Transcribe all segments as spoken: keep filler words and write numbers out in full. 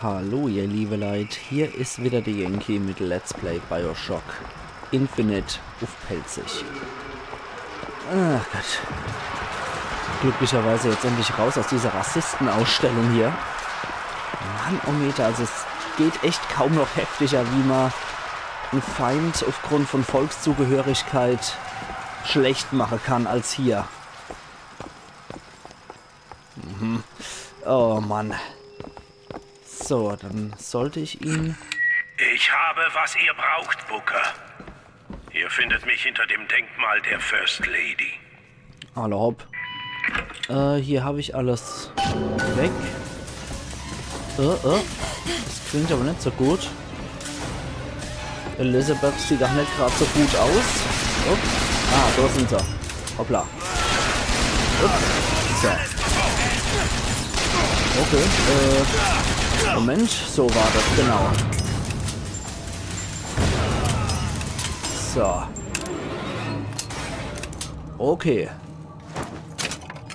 Hallo ihr liebe Leit, hier is wieder de Yankee mit Let's Play BioShock Infinite uff Pälzisch. Ach Gott. Glücklicherweise jetzt endlich raus aus dieser Rassistenausstellung hier. Mannometer, also es geht echt kaum noch heftiger, wie ma en Feind uffgrund von Volkszugehörigkeit schlecht mache kann als hier. Mhm. Oh Mann. So, dann sollt ich ihn... Ich habe, was ihr braucht, Booker. Ihr findet mich hinter dem Denkmal der First Lady. Alla hopp. Äh, hier hab ich alles weg. Äh, äh. Das klingt aber net so gut. Elizabeth sieht doch net grad so gut aus. Ups. Ah, do sin se. Hoppla. Ups. So. Okay, äh, Moment, so war das, genau. So. Okay.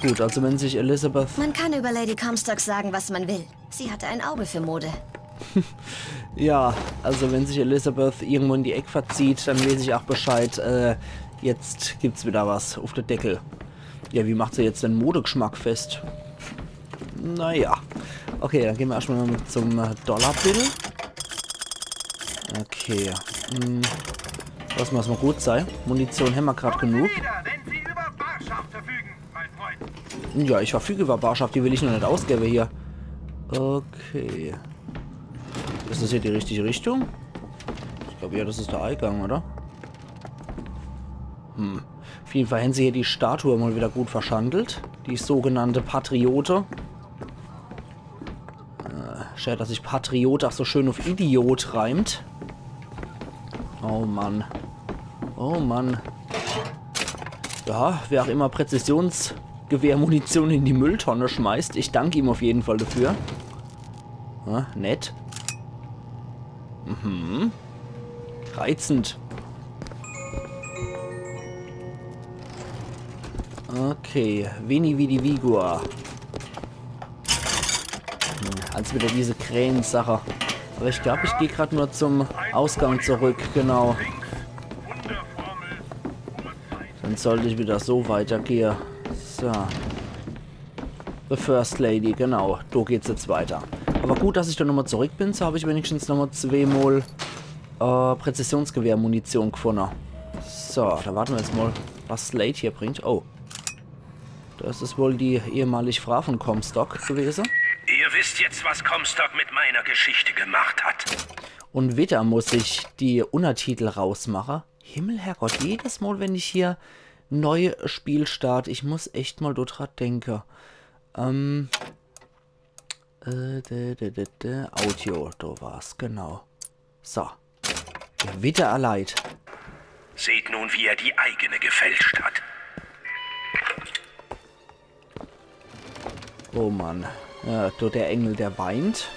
Gut, also wenn sich Elizabeth... Man kann über Lady Comstock sagen, was man will. Sie hatte ein Auge für Mode. Ja, also wenn sich Elizabeth irgendwo in die Eck verzieht, dann weeß ich auch Bescheid, äh, jetzt gibt's wieder was uff de Deckel. Ja, wie macht se jetzt den Modegeschmack fest? Naja. Okay, dann gehn ma erstmal zum, äh, Dollar Bill. Okay. Hm. Lass mal's mal gut sei. Munition hämmer grad genug. Wieder, wenn Sie über Barschaft verfügen, mein Freund. Ja, ich verfüge über Barschaft, die will ich noch net ausgebe hier. Okay. Is das hier die richtige Richtung? Ich glaub, ja, das is der Eigang, oder? Hm. Uff jeden Fall hän se hier die Statue mal wieder gut verschandelt. Die sogenannte Patriote. Äh, schade, dass sich Patriot auch so schön uff Idiot reimt. Oh Mann. Oh Mann. Ja, wer auch immer Präzisionsgewehrmunition in die Mülltonne schmeißt, ich dank ihm uff jeden Fall dafür. Ja, nett. Mhm. Reizend. Okay, Veni Vidi Vigor. Hm, als wieder diese Krähensache. Aber ich glaub, ich geh grad nur zum Ausgang zurück, genau. Dann sollt ich wieder so weitergehe. So. The First Lady, genau. Do geht's jetzt weiter. Aber gut, dass ich do nochmal zurück bin. So hab ich wenigstens nochmal zweemol, äh, Präzisionsgewehrmunition gefunne. So, da warte ma jetzt mal, was Slate hier bringt. Oh. Das is wohl die ehemalig Frau von Comstock gewese. Ihr wisst jetzt, was Comstock mit meiner Geschichte gemacht hat. Und wieder muss ich die Untertitel rausmache. Himmel, Herrgott, jedes Mal, wenn ich hier neu Spiel start, ich muss echt mal do dran denke. Ähm, äh, dä, dä, dä, dä, Audio, do war's, genau. So. Gewitter erleid. Seht nun, wie er die eigene gefälscht hat. Oh Mann. Ja, do der Engel, der weint.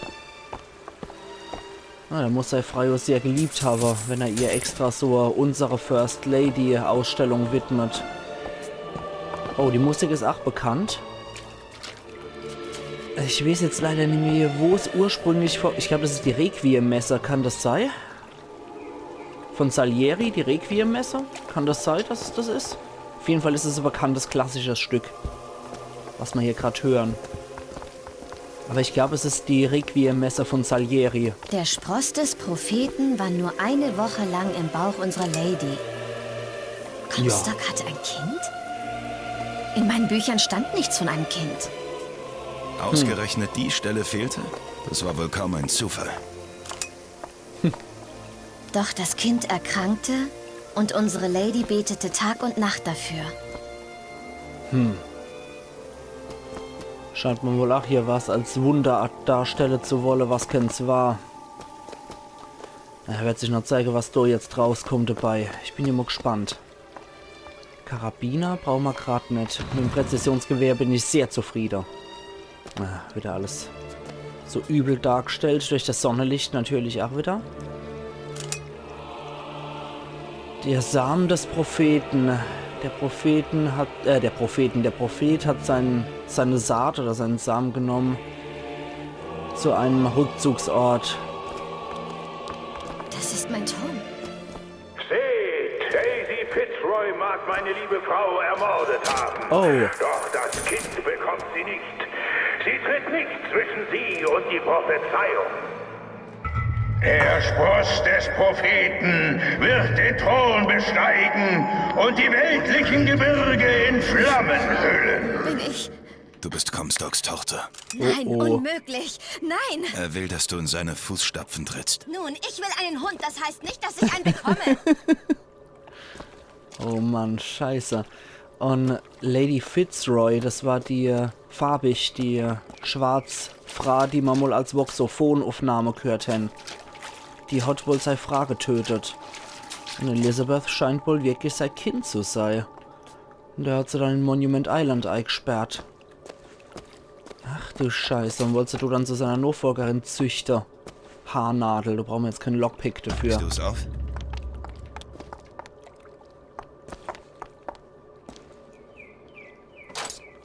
Na, der muss sei Frau sehr geliebt habe, wenn er ihr extra so e Unsere First Lady Ausstellung widmet. Oh, die Musik is auch bekannt. Ich weeß jetzt leider nimmi, wo's ursprünglich vor... Ich glaub, das is die Requiem-Messe, kann das sei? Von Salieri, die Requiem-Messe? Kann das sei, dass es das is? Uff jeden Fall is es e bekanntes, klassisches Stück, was ma hier grad hören. Aber ich glaub, es is die Requiem-Messe von Salieri. Der Spross des Propheten war nur eine Woche lang im Bauch unserer Lady. Comstock hatte ein Kind? In meinen Büchern stand nichts von einem Kind. Ausgerechnet die Stelle fehlte? Das war wohl kaum ein Zufall. Doch das Kind erkrankte und unsere Lady betete Tag und Nacht dafür. Hm. Scheint ma wohl auch hier was als Wunder darstelle zu wolle, was keens war. Na, werd sich noch zeige, was do jetzt rauskommt dabei. Ich bin ja mal gespannt. Karabiner brauche ma grad net. Mit dem Präzisionsgewehr bin ich sehr zufriede. Ah, wieder alles so übel dargestellt durch das Sonnelicht natürlich auch wieder. Der Samen des Propheten. Der Propheten hat, äh, der Propheten, der Prophet hat seinen, seine Saat oder seinen Samen genommen. zu einem Rückzugsort. Das ist mein Turm. Seht, Daisy Fitzroy mag meine liebe Frau ermordet haben. Oh. Doch das Kind bekommt sie nicht. Sie tritt nicht zwischen sie und die Prophezeiung. Der Spross des Propheten wird den Thron besteigen und die weltlichen Gebirge in Flammen hüllen. Bin ich. Du bist Comstocks Tochter. Nein, Oh, oh. Unmöglich. Nein. Er will, dass du in seine Fußstapfen trittst. Nun, ich will einen Hund. Das heißt nicht, dass ich einen bekomme. Oh Mann, scheiße. Und Lady Fitzroy, das war die äh, farbig, die äh, schwarz Fra, die ma mol als Voxophon-Uffnahme gehört hen. Die hat wohl sei Fra getötet. Und Elizabeth scheint wohl wirklich sei Kind zu sei. Und der hat se dann in Monument Island eigesperrt. Ach du Scheiße, und wolltest du dann zu seiner Nachfolgerin züchte? Haarnadel, da brauchen wir jetzt keinen Lockpick dafür. Du's auf?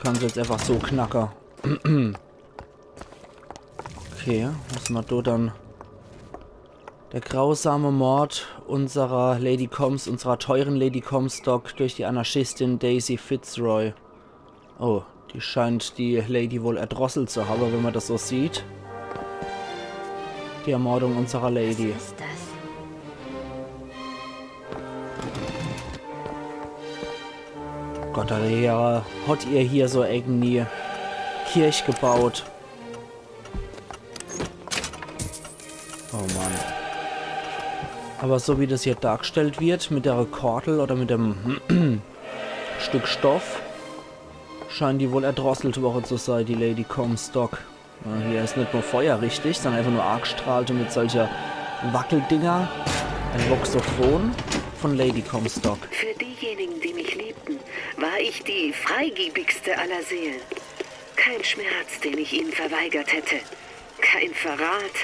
Kannst jetzt einfach so knacke. Okay, was ma do dann? Der grausame Mord unserer Lady Coms, unserer teuren Lady Comstock durch die Anarchistin Daisy Fitzroy. Oh, die scheint die Lady wohl erdrosselt zu haben, wenn man das so sieht. Die Ermordung unserer Lady. Was ist das? Gott, der hat ihr hier so irgendwie Kirch gebaut. Oh Mann. Aber so wie das hier dargestellt wird, mit der Kordel oder mit dem Stück Stoff, scheint die wohl erdrosselt worden zu sein, die Lady Comstock. Ja, hier is net nur Feuer richtig, sondern einfach nur arg strahlt und mit solcher Wackeldinger. Ein Voxophon von Lady Comstock. Für diejenigen, die mich liebten, war ich die freigiebigste aller Seelen. Kein Schmerz, den ich ihnen verweigert hätte. Kein Verrat,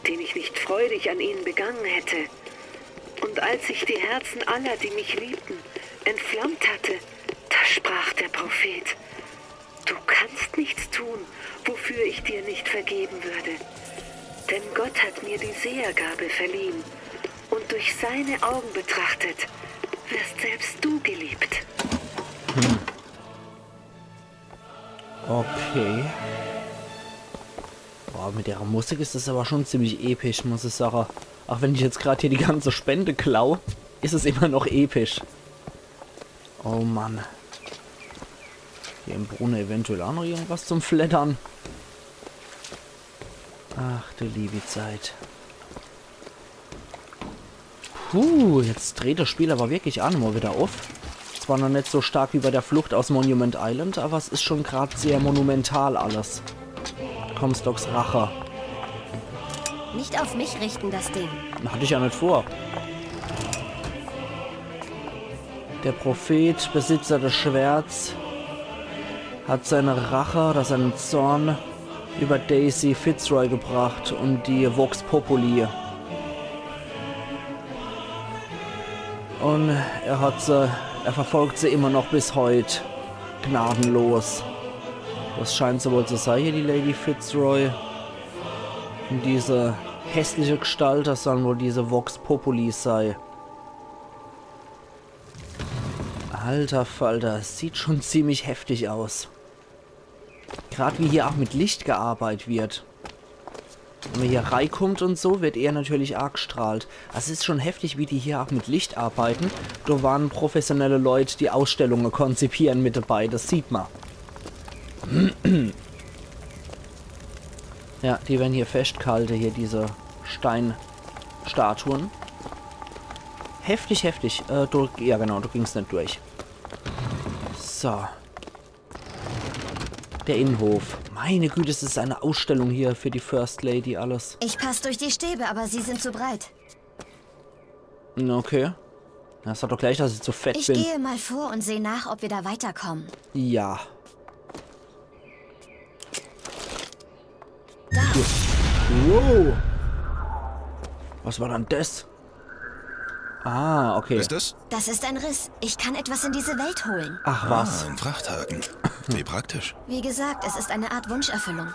den ich nicht freudig an ihnen begangen hätte. Und als ich die Herzen aller, die mich liebten, entflammt hatte, da sprach der Prophet: Du kannst nichts tun, wofür ich dir nicht vergeben würde. Denn Gott hat mir die Sehergabe verliehen. Und durch seine Augen betrachtet, wirst selbst du geliebt. Okay. Boah, mit der Musik is das aber schon ziemlich episch, muss ich sagen. Auch wenn ich jetzt grad hier die ganze Spende klau, is es immer noch episch. Oh Mann. Hier im Brunnen eventuell auch noch irgendwas zum Fleddern. Ach du liebe Zeit. Puh, jetzt dreht das Spiel aber wirklich auch nochmal wieder auf. Zwar noch net so stark wie bei der Flucht aus Monument Island, aber es is schon grad sehr monumental alles. Comstocks Rache. Nicht auf mich richten, das Ding. Hatte ich ja net vor. Der Prophet, Besitzer des Schwerts, hat seine Rache oder seinen Zorn über Daisy Fitzroy gebracht und die Vox Populi. Und er hat sie, er verfolgt sie immer noch bis heut. Gnadenlos. Das scheint so wohl zu sein hier, die Lady Fitzroy. Und diese hässliche Gestalt, das sollen wohl diese Vox Populi sei. Alter Falter, das sieht schon ziemlich heftig aus. Grad wie hier auch mit Licht gearbeitet wird. Wenn man hier reikommt und so, wird er natürlich arg gestrahlt. Das is schon heftig, wie die hier auch mit Licht arbeiten. Da waren professionelle Leute, die Ausstellungen konzipieren, mit dabei, das sieht man. Ja, die werden hier festgehalten, hier diese Steinstatuen. Heftig, heftig. Äh, du, ja genau, du gingst net durch. So. Der Innenhof. Meine Güte, es is eine Ausstellung hier für die First Lady alles. Ich pass durch die Stäbe, aber sie sind zu breit. Okay. Das hat doch gleich, dass ich zu fett Ich bin. Gehe mal vor und sehe nach, ob wir da weiterkommen. Ja. Wow. Was war dann das? Ah, okay. Ist das? Das ist ein Riss. Ich kann etwas in diese Welt holen. Ach was. Ah, ein Frachthaken. Wie praktisch. Wie gesagt, es ist eine Art Wunscherfüllung.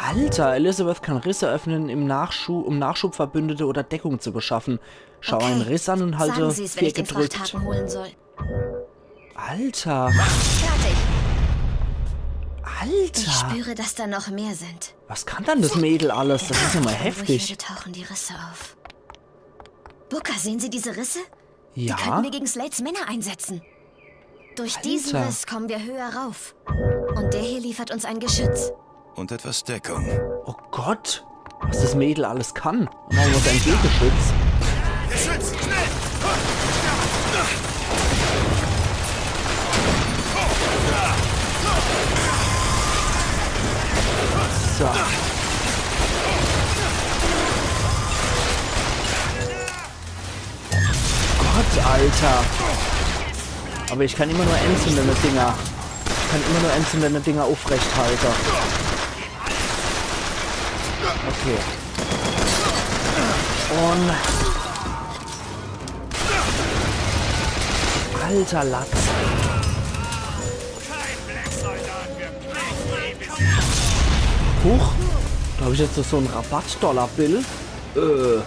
Alter, Elizabeth kann Risse öffnen, im Nachschu um Nachschub Verbündete oder Deckung zu beschaffen. Schau einen Riss an und halte Sagen Sie's, wenn ich vier den gedrückt. Frachthaken holen soll. Alter, Fertig. Ich Alter. Spüre, dass da noch mehr sind. Was kann dann das Mädel alles? Das ist ja mal Wo ich heftig. Würde, tauchen die Risse auf. Booker, sehen Sie diese Risse? Die könnten Ja? wir gegen Slades Männer einsetzen. Durch diesen Alter. Riss kommen wir höher rauf. Und der hier liefert uns ein Geschütz. Und etwas Deckung. Oh Gott, was das Mädel alles kann. Und dann muss ein Gegenschütz. Geschütz, schnell! So. Gott, Alter. Aber ich kann immer nur einzelne Dinger. Ich kann immer nur einzelne Dinger aufrechthalte. Okay. Und Alter Latz. Huch. Da hab ich jetzt so ein Rabatt-Dollar-Bill. Äh.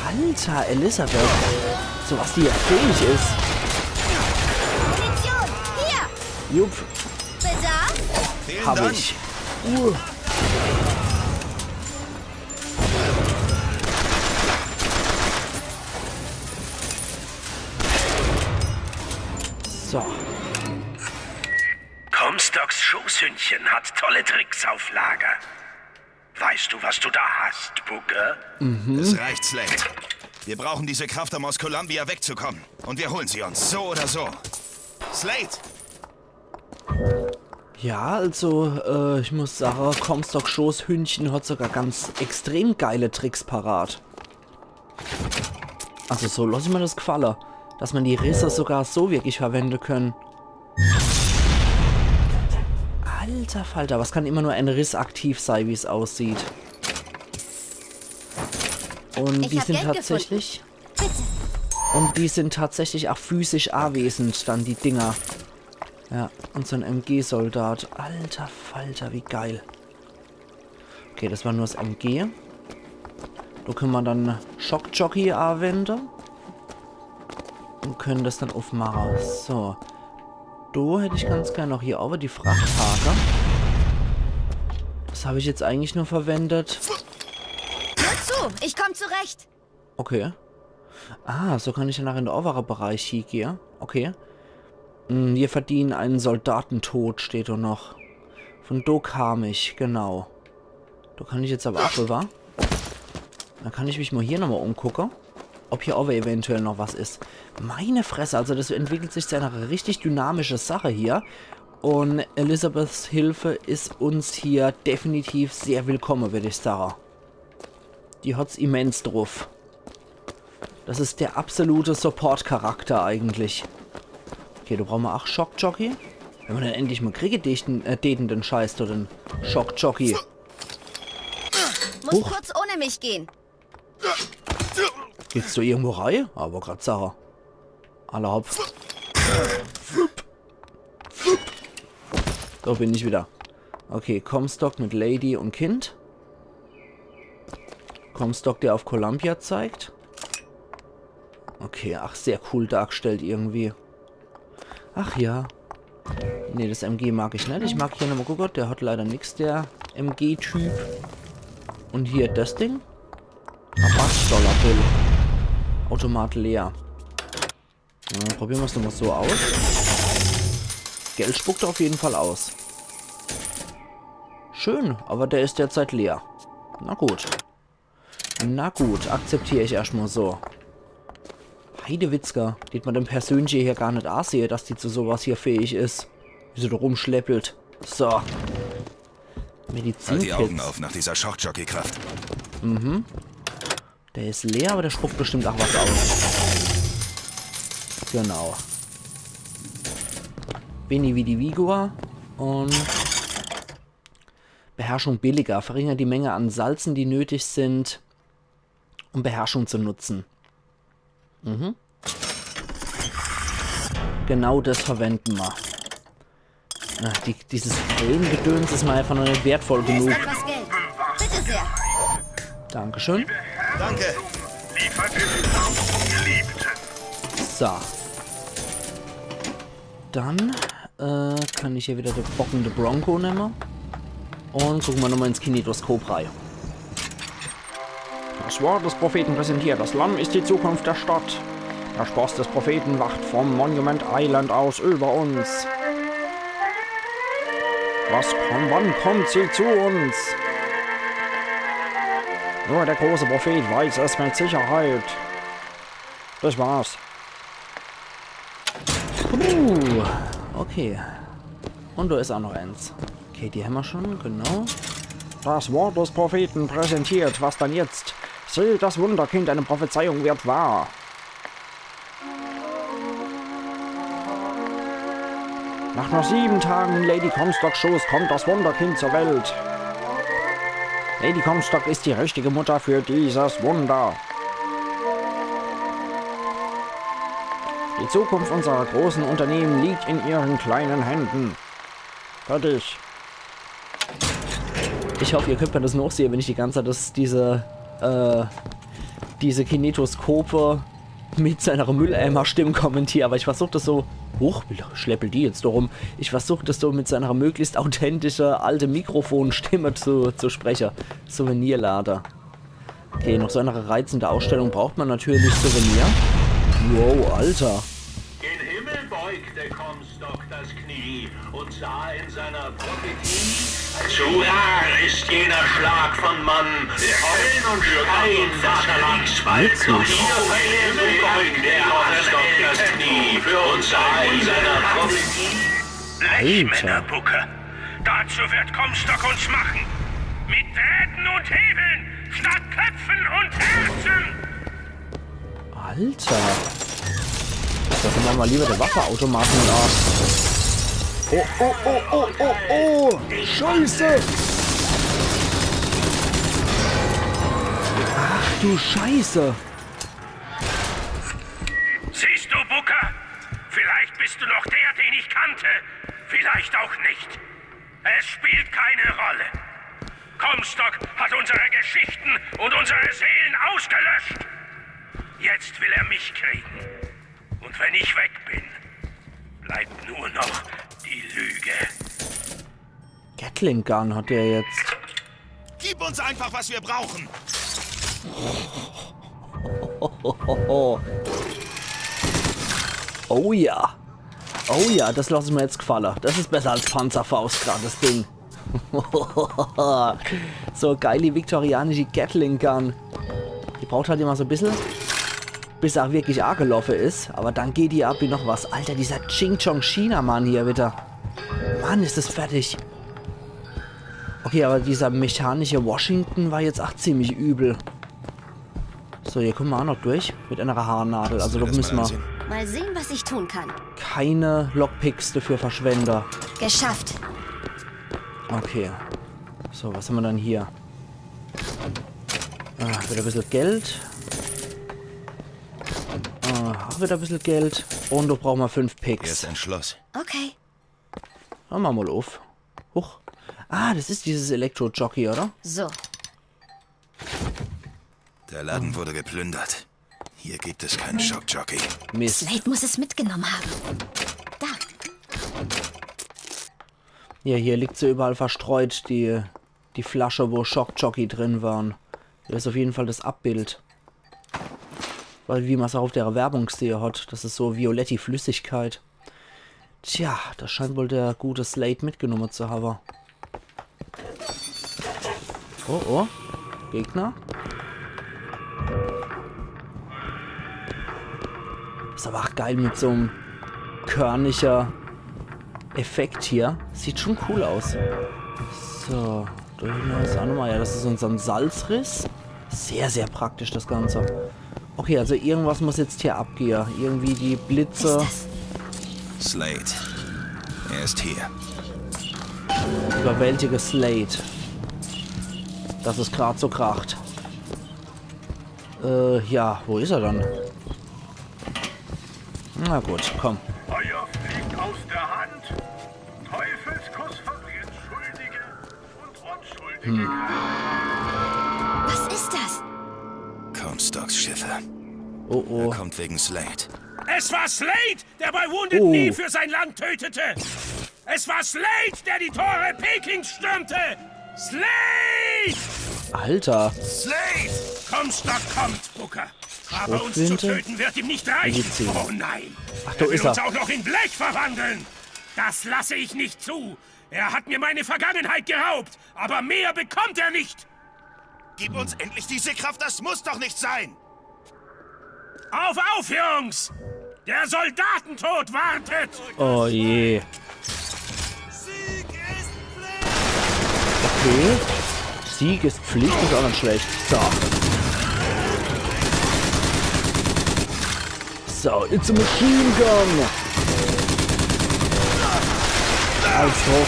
Alter, Elizabeth. Zu was die hier fähig ist. Munition! Hier! Jupp, Bedarf? Vielen hab Dank. Ich. Uh. So. Comstocks Schoßhündchen hat tolle Tricks auf Lager. Weißt du, was du da hast, Booker? Es reicht, Slade. Wir brauchen diese Kraft, um aus Columbia wegzukommen. Und wir holen sie uns, so oder so. Slade! Ja, also, äh, ich muss sagen, Comstock Schoßhündchen hat sogar ganz extrem geile Tricks parat. Also so lass ich mir das gefalle, dass man die Risse sogar so wirklich verwenden können. Alter Falter, was kann immer nur ein Riss aktiv sein, wie es aussieht. Und die sind tatsächlich. Und die sind tatsächlich auch physisch anwesend, dann die Dinger. Ja, und so ein M G-Soldat. Alter Falter, wie geil. Okay, das war nur das M G. Da können wir dann Schockjockey anwenden. Und können das dann aufmachen. So. Da hätte ich ganz gerne noch hier aber die Frachtwagen. Das habe ich jetzt eigentlich nur verwendet. Nur zu, ich komm zurecht. Okay. Ah, so kann ich danach in den oberen Bereich hiegehe. Okay. Hm, wir verdienen einen Soldatentod, steht da noch. Von do kam ich, genau. Da kann ich jetzt aber ab, wa? Da kann ich mich mal hier nochmal umgucke, ob hier aber eventuell noch was ist. Meine Fresse, also das entwickelt sich zu einer richtig dynamische Sache hier. Und Elizabeths Hilfe ist uns hier definitiv sehr willkommen, würde ich sagen. Die hat's immens druff. Das ist der absolute Support-Charakter eigentlich. Okay, da brauchen wir auch Schockjockey. Wenn wir den endlich mal kriegen, den, äh, den, den Scheiß da, den Schockjockey. Muss Huch. Kurz ohne mich gehen. Geht's da irgendwo rein? Aber grad Sarah. Alla hopp. Da bin ich wieder. Okay, Comstock mit Lady und Kind. Comstock, der auf Columbia zeigt. Okay, ach, sehr cool dargestellt irgendwie. Ach ja. Nee, das M G mag ich net. Ich mag hier nochmal gucken. Der hat leider nix, der M G-Typ. Und hier das Ding. Rabatt-Dollar-Bill. Automat leer. Ja, probieren wir's nochmal so aus. Geld spuckt er auf jeden Fall aus. Schön, aber der ist derzeit leer. Na gut. Na gut, akzeptiere ich erstmal so. Heidewitzka, die hätt man dem Persönche hier gar net ansehe, dass die zu sowas hier fähig ist. Wie sie da rumschleppelt. So. Medizin. Halt die Augen auf nach dieser Schockjockey-Kraft. Mhm. Der ist leer, aber der spuckt bestimmt auch was aus. Genau. Beni vidi vigour und Beherrschung billiger. Verringert die Menge an Salzen, die nötig sind, um Beherrschung zu nutzen. Mhm. Genau das verwenden wir. Ah, die, dieses Krähengedöns ist mir einfach noch nicht wertvoll genug. Hier ist etwas Geld. Dankeschön. Danke. So. Dann äh, kann ich hier wieder de bockende Bronco nemme. Und gucke mer nochmal ins Kinetoskop rei. Das Wort des Propheten präsentiert. Das Lamm ist die Zukunft der Stadt. Der Spross des Propheten wacht vom Monument Island aus über uns. Was kommt, wann kommt sie zu uns? Nur der große Prophet weiß es mit Sicherheit. Das war's. Uh, okay. Und do is auch noch eins. Okay, die hämmer schon, genau. Das Wort des Propheten präsentiert. Was dann jetzt? Seht, das Wunderkind, eine Prophezeiung wird wahr. Nach nur sieben Tagen in Lady Comstocks Schoß kommt das Wunderkind zur Welt. Lady Comstock ist die richtige Mutter für dieses Wunder. Die Zukunft unserer großen Unternehmen liegt in ihren kleinen Händen. Fertig. Ich hoff, ihr könnt mir das nochsehe, wenn ich die ganze Zeit das, diese, äh, diese Kinetoskope mit seiner Mülleimer-Stimm kommentier, aber ich versuch das so, huch, wie schleppelt die jetzt do rum? Ich versuch das so mit seiner möglichst authentische alte Mikrofonstimme zu, zu spreche. Souvenirlade. Okay, noch so eine reizende Ausstellung braucht man natürlich Souvenir. Wow, Alter. Gen Himmel beugte Comstock das Knie und sah in seiner Prophetie: Zu Rache ist jener Schlag von Mann, der Höllen und Stein des Kriegs weit. Doch hier vor dem Himmel beugte Comstock das Knie und sah in seiner Prophetie: Blechmänner, Booker. Dazu wird Comstock uns machen. Mit Drähten und Hebeln statt Köpfen und Herzen. Alter. Da mache mer lieber de Waffeautomaten in de Arsch. Oh, oh, oh, oh, oh, oh. Scheiße. Ach du Scheiße. Siehst du, Booker? Vielleicht bist du noch der, den ich kannte. Vielleicht auch nicht. Es spielt keine Rolle. Comstock hat unsere Geschichten und unsere Seelen ausgelöscht. Jetzt will er mich kriegen. Und wenn ich weg bin, bleibt nur noch die Lüge. Gatling Gun hat der jetzt. Gib uns einfach, was wir brauchen. Oh ja. Oh ja, das lass ich mir jetzt gfalle. Das is besser als Panzerfaust grad, das Ding. So, geili viktorianische Gatling Gun. Die braucht halt immer so e bissel, bis er wirklich ageloffe is. Aber dann geht die ab wie noch was. Alter, dieser Ching Chong China Mann hier wieder. Mann, is das fertig. Okay, aber dieser mechanische Washington war jetzt ach ziemlich übel. So, hier kumme mer auch noch durch. Mit einer Haarnadel. Also da müsse mer Mal sehen, was ich tun kann. Keine Lockpicks dafür verschwende. Geschafft. Okay. So, was hämmer dann hier? Ah, wieder e bissel Geld. Ah, auch wieder e bissel Geld. Und da brauche mer fünf Picks. Hier ist ein Schloss. Okay. Mache mer mal uff. Huch. Ah, das is dieses Elektro-Jockey, oder? So. Der Laden wurde geplündert. Hier gibt es keinen Schockjockey. Mist. Slate muss es mitgenommen haben. Da. Ja, hier liegt se überall verstreut, die, die Flasche, wo Schockjockey drin waren. Hier is auf jeden Fall das Abbild. Weil, wie mer's auch auf der Werbung gsehe hat, das is so violetti Flüssigkeit. Tja, das scheint wohl der gute Slate mitgenommen zu haben. Oh, oh. Gegner. Is aber auch geil mit so'm körniger Effekt hier. Sieht schon cool aus. So, da hinten is auch nochmal. Ja, das is unser Salzriss. Sehr, sehr praktisch das Ganze. Okay, also irgendwas muss jetzt hier abgehe. Irgendwie die Blitze. Ist das? Slate. Er ist hier. Überwältige Slate. Dass es grad so kracht. Äh, ja, wo is er dann? Na gut, komm. Feuer fliegt aus der Hand. Teufelskuss verbrennt Schuldige und Unschuldige. Was ist das? Stocks Schiffe. Oh oh. Er kommt wegen Slade. Es war Slade, der bei Wounded Knee für sein Land tötete. Es war Slade, der die Tore Pekings stürmte. Slade! Alter. Slade! Comstock kommt, Booker. Aber uns zu töten wird ihm nicht reichen. Oh nein. Ach, da ist er. Er will uns auch noch in Blech verwandeln. Das lasse ich nicht zu. Er hat mir meine Vergangenheit geraubt, aber mehr bekommt er nicht. Gib uns endlich diese Kraft, das muss doch nicht sein! Auf, auf, Jungs! Der Soldatentod wartet! Oh je. Okay. Sieg ist Pflicht, ist auch nicht schlecht. So. So, it's a machine gun! Alles drauf.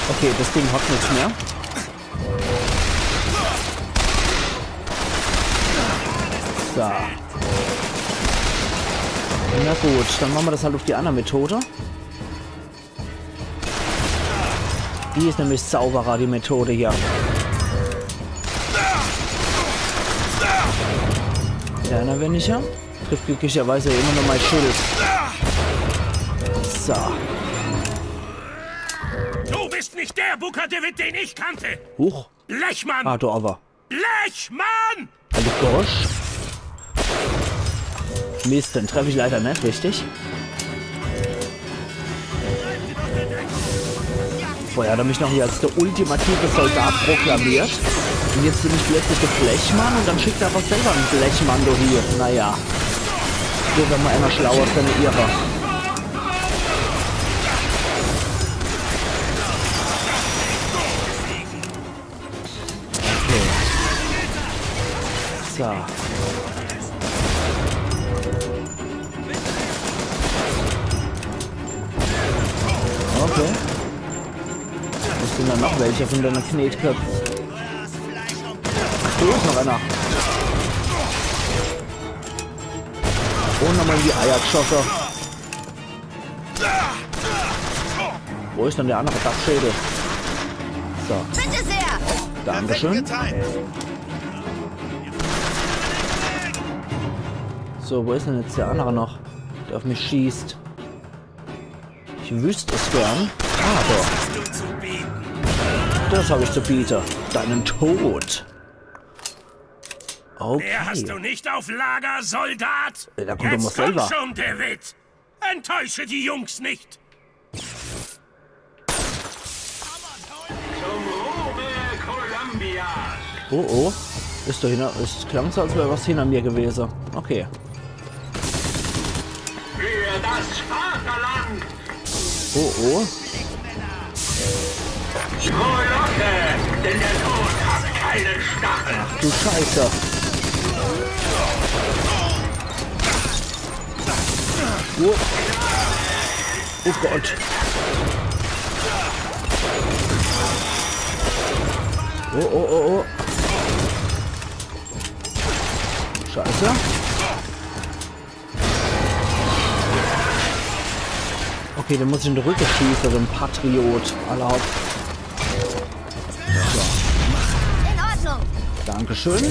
Okay, das Ding hat nichts mehr. So. Na gut, dann machen wir das halt auf die andere Methode. Die ist nämlich sauberer, die Methode hier. Ja, na, wenn ich ja. Trifft glücklicherweise immer nur mein Schild. So. Du bist nicht der Booker DeWitt, den ich kannte. Huch. Blechmann! Ah, du aber. Blechmann! Hallo, Gosch. Mist, den treffe ich leider nicht, richtig? Vorher hat er mich noch hier als der ultimative Soldat proklamiert. Und jetzt bin ich plötzlich der Blechmann und dann schickt er aber selber einen Blechmann da hier. Naja. Hier, wenn man einer schlauer ist, dann ihrer. Okay. So. Okay. Es sind da noch welche von deiner Knetköpp. Ach, da ist noch einer. Und nochmal in die Eier geschossen. Wo ist denn der andere Dachschädel? So. Bitte sehr! Dankeschön. So, wo ist denn jetzt der andere noch, der auf mich schießt? Ich wüsste es gern. Ah, da. Das habe ich zu bieten. Deinen Tod. Okay. Mehr hast du nicht auf Lager, Soldat. Äh, da kommt doch mal selber. Jetzt komm schon, DeWitt. Enttäusche die Jungs nicht. Zum Ruhme Columbia. Oh oh. Ist da hinter, es klang so, als wäre was hinter mir gewesen. Okay. Für das Vaterland. Oh oh. Frohlocke, denn der Tod hat keine Stacheln. Ach du Scheiße. Oh. Oh Gott. Oh, oh, oh, oh. Scheiße. Okay, den muss ich in den Rücken schießen, den Patriot. Alla hopp. In Ordnung. Dankeschön.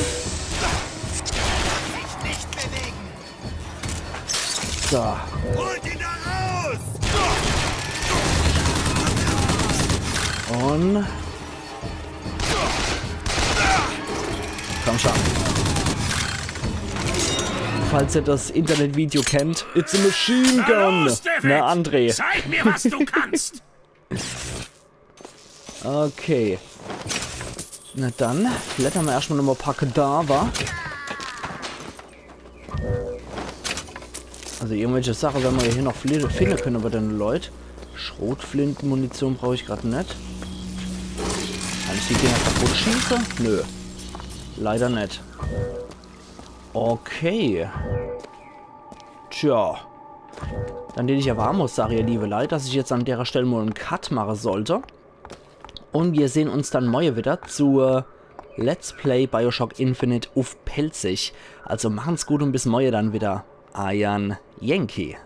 So. Holt ihn da raus! Und komm schon. Falls ihr das Internetvideo kennt, it's a machine gun. Na los, David! Na, André. Zeig mir, was du kannst! Okay. Na dann, blättern wir erstmal nochmal ein paar Kadaver. Also irgendwelche Sachen, wenn wir hier noch fli- finden können bei den Leuten. Schrotflintenmunition brauche ich gerade nicht. Kann ich die Dinger kaputt schießen? Nö. Leider nicht. Okay. Tja. Dann tät ich aber aa mol sage, ihr liebe Leit, dass ich jetzt an derer Stell mol en Cut mache sollt. Und wir sehen uns dann morje wieder zu Let's Play BioShock Infinite uff Pälzisch. Also machen's gut und bis morje dann wieder. Eier Yankee.